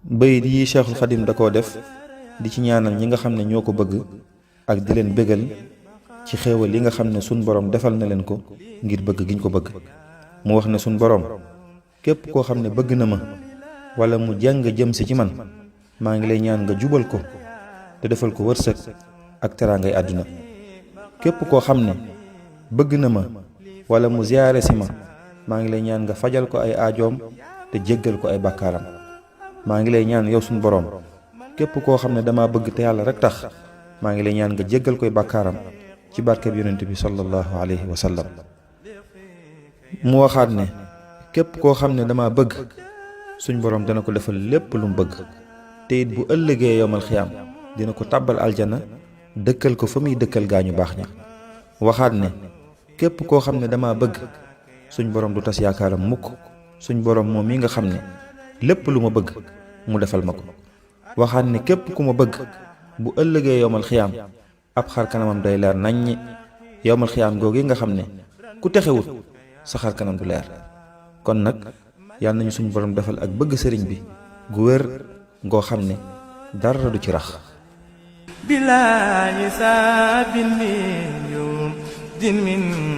bayit yi Cheikhul Khadim da koo def di ci ñaanal ñi nga xam ne ñoo ko bëgg ak di leen bégal ci xéewal yi nga xam ne sun borom defal na leen ko ngir bëgg giñ ko bëgg. mu wax ne sun borom képp koo xam ne bëgg na ma wala mu jàng jëm si ci man maa ngi lay ñaan nga jubal ko te defal ko wërsëg ak teraangay àdduna. képp koo xam ne bëgg na ma wala mu ziyaare si ma maa ngi lay ñaan nga fajal ko ay aajoom te jéggal ko ay bàkkaaram. maa ngi lay ñaan yow suñu boroom képp koo xam ne dama bëgg te yàlla rek tax maa ngi lay ñaan nga jéggal koy bàkkaaram ci barkeb yonent bi sallallahu alayhi wa sallam. mu waxaat ne képp koo xam ne dama bëgg suñ boroom dana ko defal lépp lu mu bëgg te it bu ëllëgee yowmal xiyaam dina ko tàbbal aljana dëkkal ko fa muy dëkkal gaañu baax ña. waxaat ne képp koo xam ne dama bëgg suñ boroom du tas yaakaaram mukk. suñ boroom moom mi nga xam ne lépp lu ma bëgg mu defal ma ko. waxaat ne képp ku ma bëgg bu ëllëgee yowmal xiyaam ab xar kanamam day leer naññi. yowmal xiyaam googi nga xam ne ku texewut sa xar kanam du leer. kon nag yàlla nañu suñ boroom defal ak bëgg sëriñ bi gu wér ngoo xam ne dara du ci rax.